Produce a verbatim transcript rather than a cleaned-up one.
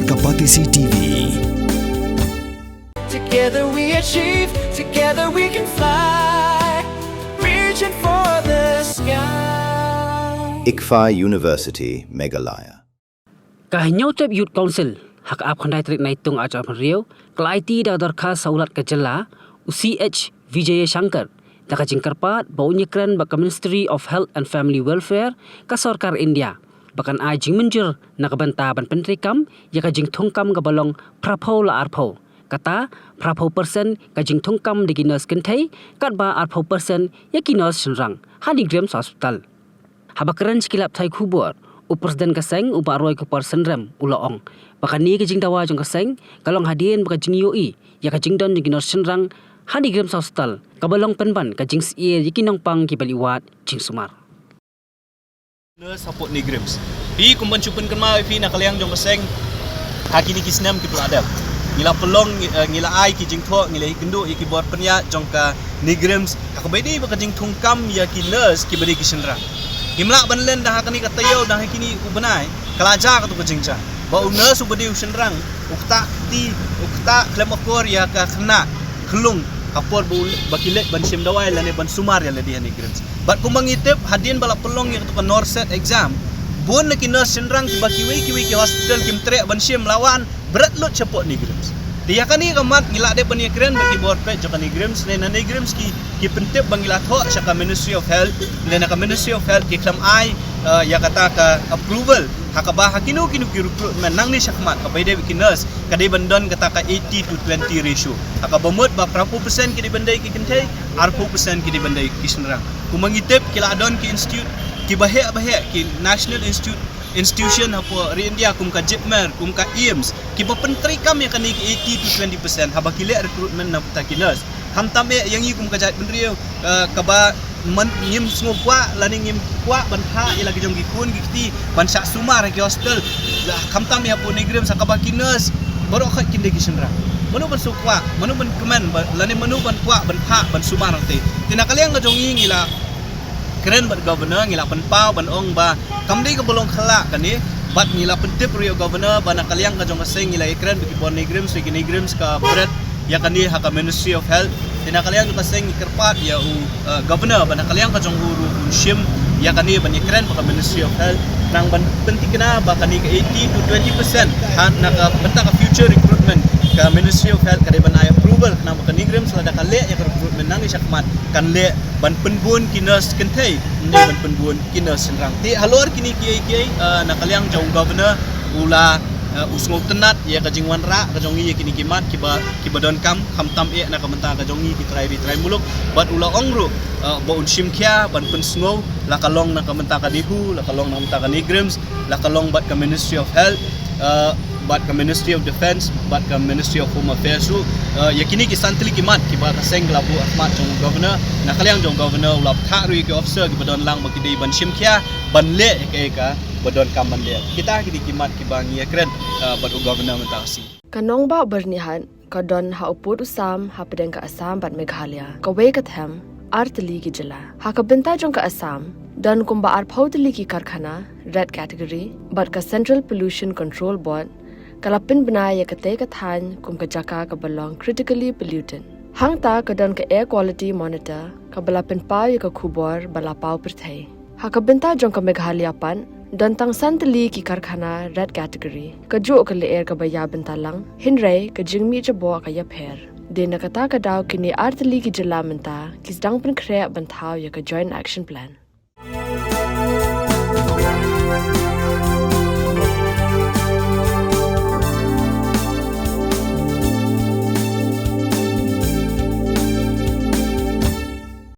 Ka Batesi T V. Together we achieve, together we can fly, reaching for the sky. ICFAI University, Meghalaya. Ka Hynñiewtrep Youth Council, ha ka arphew khyndai tarik Naitung arhajar arphew hynriew, ka la aiti da ka dorkhas sha u Lat ka jylla, u C H Vijayashankar, da ka jingkyrpad ba un ïakren bad ka Ministry of Health and Family Welfare, ka sorkar India, ba kan ai jingmynjur na ka bynta ban pyntreikam ïa ka jingthungkam kaba long phraphew la arphew. Kata, phraphew percent ka jingthungkam da ki nurse kynthei, katba arphew percent ïa ki nurse shynrang ha NEIGRIHMS Hospital. Haba kren sha ki lad pathai khubor, u President ka seng, u Bah Roy Kupar Synrem, u la ong ba kane ka jingdawa jong ka seng ka long hadien ba ka jingïohi ïa ka jingdon jong ki nurse shynrang ha NEIGRIHMS Hospital, kaba long pynban ka jingsyier ïa ki nongpang kiba leit wad jingsumar. Nurse hapoh NEIGRIHMS. Phi, kum ban shu pynkynmaw ïa phi na ka liang jong ka seng, ha kine ki snem kiba la dep, ngi la pynlong, eh, ngi la ai ki jingthoh, ngi la ïakynduh ïa ki bor pynïaid jong ka NEIGRIHMS, ha kaba ïadei bad ka jingthungkam ïa ki nurse kiba dei ki shynrang. Ngim lah ban len da ha kane ka taïew, da ha kine u bnai, ka la jia katto ka jingjia ba u nurse uba dei u shynrang u ktah kti, u ktah khlem akor ïa ka khynnah khyllung ha por ba u, ba ki leit ban shim dawai lane ban sumar ïa lade ha NEIGRIHMS. Bad kumba ngi tip, hadien ba la pynlong ïa kato ka NORCET exam, bun na ki nurse shynrang kiba kiwei kiwei ki hospital kim treh ban shim, la wan bret lut shapoh NEIGRIHMS. Te ïa kane ka mat ngi la dep ban ïakren bad ki bor peit jong ka NEIGRIHMS, ne na NEIGRIHMS ki, ki pyntip ba ngi la thoh sha ka Ministry of Health, ne na ka Ministry of Health ki khlem ai, eh, ïa kata ka approval ha kaba ha kino kino ki recruitment nangne shakhmat, kaba ïadei bad ki nurse, ka dei ban don kata ka eighty to twenty ratio, ha kaba mut ba phraphew percent ki dei ban dei ki kynthei, arphew percent ki dei ban dei ki shynrang. Kumba ngi tip, ki la don ki institute kiba heh ba heh, ki national institute, institution hapoh ri India, kum ka JIPMER, kum ka AIIMS, kiba pyntreikam ïa kane ka eighty to twenty percent haba ki leh recruitment na bynta ki nurse. Khamtam eh ïa ngi kum ka jaitbynriew, eh, kaba man ngim sngewkwah lane ngim kwah ban phah ïa la ki jong ki khun ki kti ban shah sumar ha ki hospital. Khamtam ïa hapoh NEIGRIHMS ha kaba ki nurse baroh khoit kin dei ki shynrang. Mano ban sngewkwah, mano ban kmen ba, lane mano ban kwah ban phah ban sumar hangtei. Te na ka liang ka jong ngi, ngi la kren bad Governor, ngi la pynpaw ban ong ba kam dei kaba long khyllah kane, bad ngi la pyntip ruh ïa u Governor ba na ka liang ka jong ka seng ngi la ïakren bad ki bor NEIGRIHMS, ki NEIGRIHMS ka bret ïa kane ha ka Ministry of Health. Te na ka liang jong ka seng ngi kyrpad ïa u, eh, Governor ba na ka liang ka jong u ruh un shim ïa kane ban ïakren bad ka Ministry of Health, khnang ban pynthikna ba kane ka eighty to twenty percent ha na ka bynta ka future recruitment, ka Ministry of Health ka dei ban ai approval, khnang ba ka NEIGRIHMS lada ka leh ïa ka recruitment nangne shakhmat, kan leh ban pynbun ki nurse kynthei, ne ban pynbun ki nurse shynrang. Te halor kine kiei kiei, eh, na ka liang jong u Governor u la, eh, u sngewtynnad ïa ka jingwanrah ka jong ngi ïa kine ki mat kiba, kiba donkam, khamtam eh na ka bynta ka jong ngi ki trai ri trai muluk. Bad u la ong ruh, eh, ba un shim khia ban pynsngew, la ka long na ka bynta ka DEHU, la ka long na ka bynta ka NEIGRIHMS, la ka long bad ka Ministry of Health, eh, bad ka Ministry of Defence, bad ka Ministry of Home Affairs ruh, eh, ïa kine ki san tylli ki mat kiba ka seng ka la buh ha khmat jong u Governor. Na ka liang jong u Governor u la pynthah ruh ïa ki officer kiba don lang ba ki dei ban shim khia ban leh ïa kaei kaba donkam ban leh. Kita ki dei ki mat kiba ngi ïakren, eh, bad u Governor mynta ka sngi. Ka nongbah Byrnihat ka don ha u pud u sam hapdeng ka Assam bad Meghalaya, kawei ka them, ar tylli ki jylla. Ha ka bynta jong ka Assam, don kumba arphew tylli ki karkhana red category, bad ka Central Pollution Control Board ka la pynbna ïa katei ka thaiñ kum ka jaka kaba long critically polluted. Hangta ka don ka Air Quality Monitor kaba la pynpaw ïa ka khubor ba la paw pyrthei. Ha ka bynta jong ka Meghalaya pat, don tang san tylli ki karkhana red category. Kajuh ka lyer kaba ïa bynta lang, hynrei ka jingmih jaboh ka ïapher. Dei na kata ka daw kine ar tylli ki jylla mynta ki sdang pynkhreh ban thaw ïa ka Joint Action Plan.